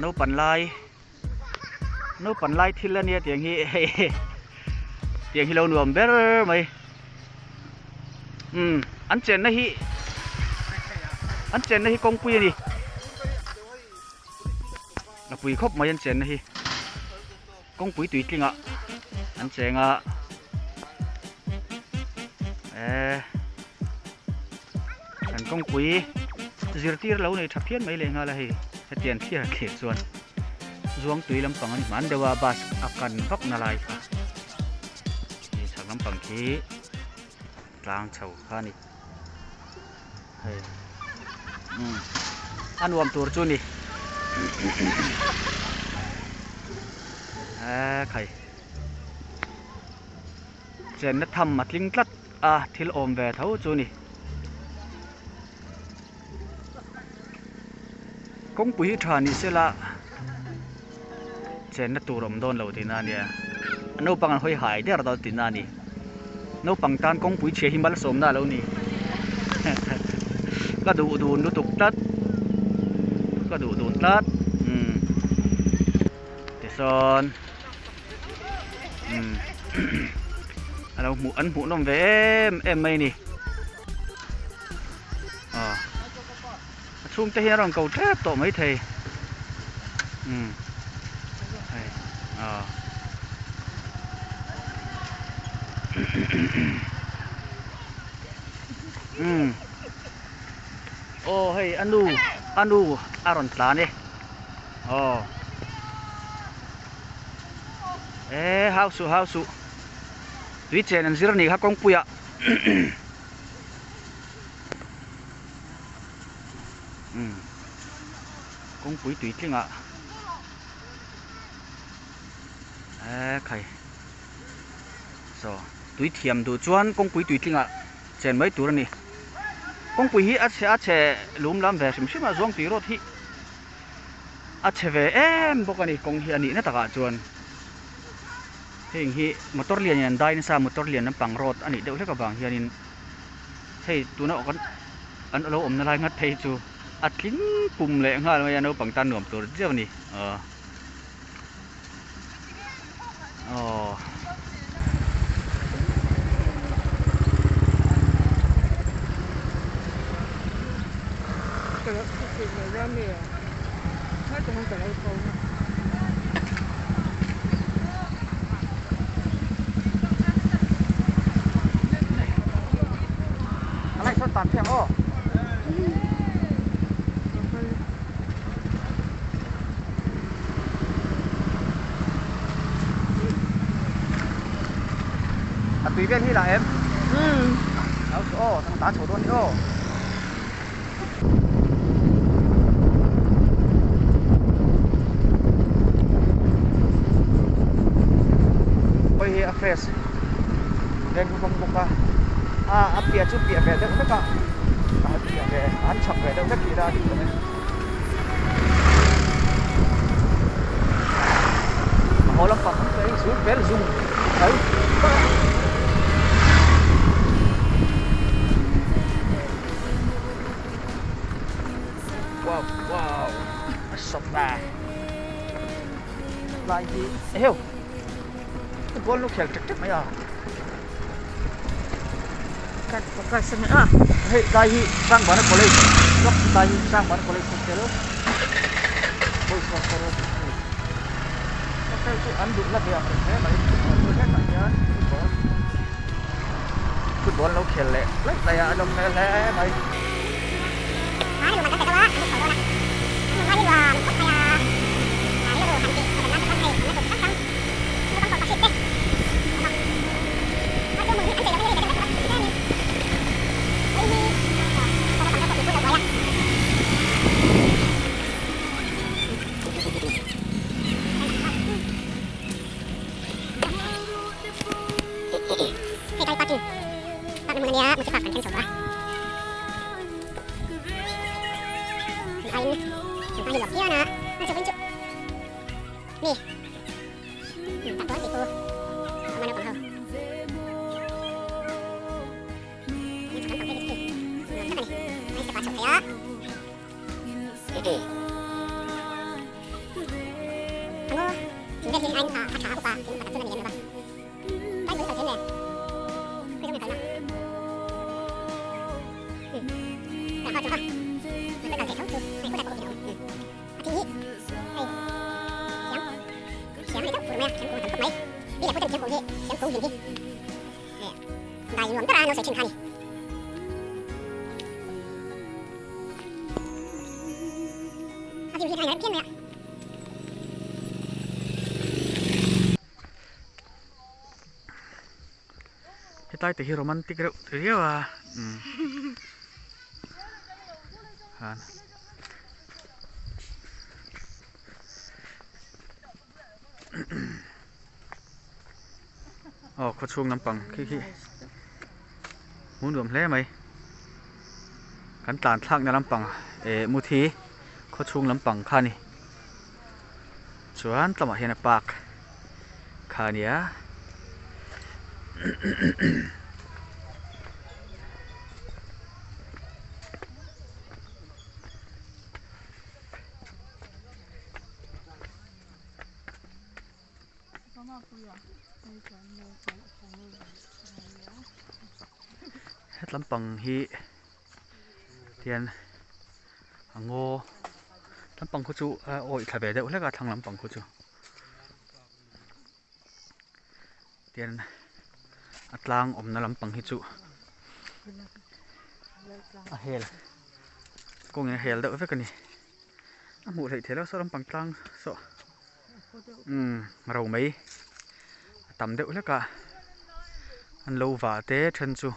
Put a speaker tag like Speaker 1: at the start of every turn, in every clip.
Speaker 1: Naupan lai naupan lai thil ania tiang hi hei tiang hi lo nuam ber mai umm an chenna hi an chenna hi kawngpui a ni a pui khawp mai an chenna hi kawngpui tui tlingah an cheng a eh Kan kawngpui zirtir lo nei tha phian mai leh nghal a hei hetiang thlir a thlir chuan Zuangtui lampang a ni hman deuh a bus a kan vak na lai kha hei chhak lampang khi tlang chho kha a ni hei umm a nuam tur chu a ni eee khai chenna tham a tling tlat. A thil awm ve tho chu ni. Kawngpui hi tha ni sela chenna tur awm dawn lo tihna a nia. Naupang an hawi hai der dawn tihna a ni. Naupang tan kawngpui chhia hi malsawmna a lo ni. Ka duh dun lutuk tlat. Ka duh dun tlat. Umm tisawn. Umm a lo hmuh an hmuh nawm ve em em mai a ni aw a chhungte hian a rawn ko tep tawh mai thei umm hei aw umm aw hei a nu a nu a rawn tlan e aw. Eee hau suh hau suh tui chen an zir anih kha kawngpuiah umm kawngpui tui tlingah eee khai saw tui thiam duh chuan kawngpui tui tlingah chen mai tur a ni kawngpui hi a chhe a chhe lum lam ve hrim hrim a zuang tui rawt hi. A chhe ve em bawk a ni kawng hi a nihna takah chuan heng hi motor lian in an dai nasa motor lian lampang road a nih deuh hlek avang hianin hei tuna kan an lo awmna lai nghat phei chu a tling pum leh nghal mai a naupang tan nuam tur chiau a ni aw aw. A tui vel hi lah em? Umm. Lo chu aw, thang ta chho dawn hi aw. Hawi hi a fresh veng vawng bawk a, a a piah chu piah ve deuh vek a, a han piah ve a han chhak ve deuh vek tih la a dik lo e. A haw lampang ang te hi zul fel zung mai. Wow wow a sawt ta lai hi eheu football lo khel tek tek mai a hei lai hi Sangbana college lai hi Sangbana college hotel boys hostel a ni hotel chu an duh la ve ang reng hle mai hetah hian football football lo khel leh laih laih a a nawm hmel hle mai. Hetlai te hi romantic reuh riau a umm han aw khawchhung lampang khi khi hmuh nuam hle mai kan tlan thlakna lampang eh muthi khawchhung lampang kha a ni chuan tlawmah hian a park kha a nia. Hetlam pang hi tian a ngaw lampang khu chu a awih thla ve deuh hlek a thlang lampang khu chu tian a tlang awmna lampang hi chu a hel kawngin a hel deuh vek a ni. A hmuh hleih theih loh saw lampang tlang saw umm ro mai a tam deuh hlek a an lo vah te then chu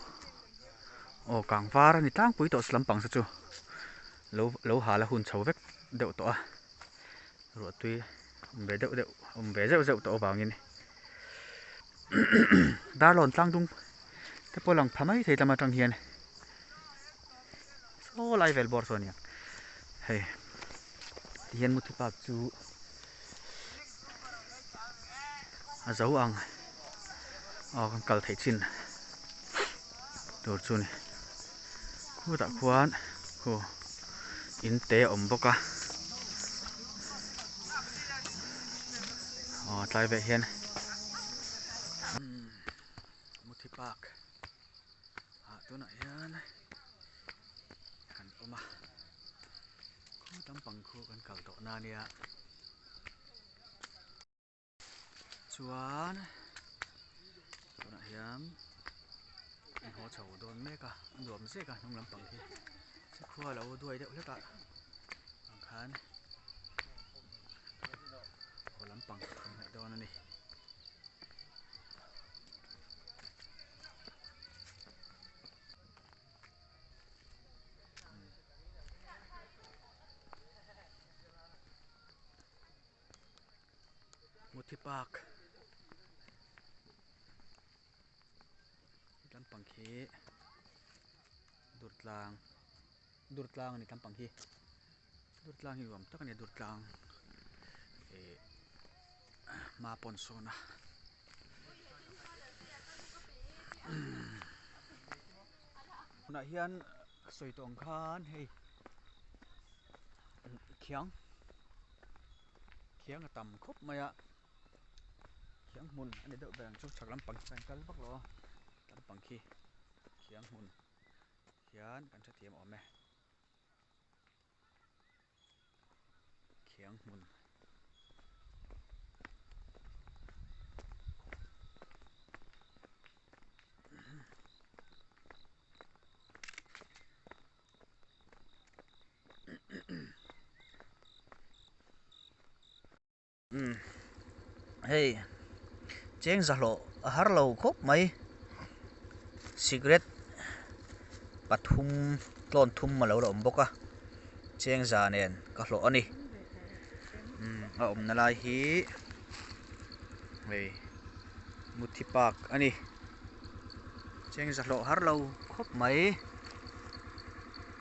Speaker 1: aw kang var a ni tlangpui tawh lampang saw chu lo lo hal a hun chho vek deuh tawh a ruahtui awm ve deuh deuh awm ve zeuh zeuh tawh avangin darlawn tlang dung te pawh lang pha mai thei tlama tang hian. Saw lai vel bawr saw a ni ang hei tihian muthi park chu a zo ang aw kan kal theih chin tur chu a ni khutah khuan khu in te a awm bawk a aw tlai velah hian muthi park. Ah tunah hian kan awm a khaw lampang khu kan kal tawh na ania chuan tunah hian an haw chho dawn mek a a nuam zek a hnung lampang hi khua lo duai deuh hlek a ang khan haw lampang kan hnaih dawn a ni. Muthi park lampang khi Durtlang Durtlang a ni lampang hi Durtlang hi nuam tak a ni Durtlang eh hma pawn sawn a. Tunah hian sawi tawh ang khan hei khiang khiang a tam khawp mai a khiang hmun a ni deuh ber ang chu chhak lampang hi kan kal vak lo a lampang khi khiang hmun hian kan hrethiam awm e. Khiang hmun. Umm hei cheng zahlawh a har lo khawp mai cigarette pathum tlawn thum a lo la awm bawk a cheng za nen ka hlawh a ni umm a awmna lai hi hei muthi park a ni cheng zahlawh har lo khawp mai.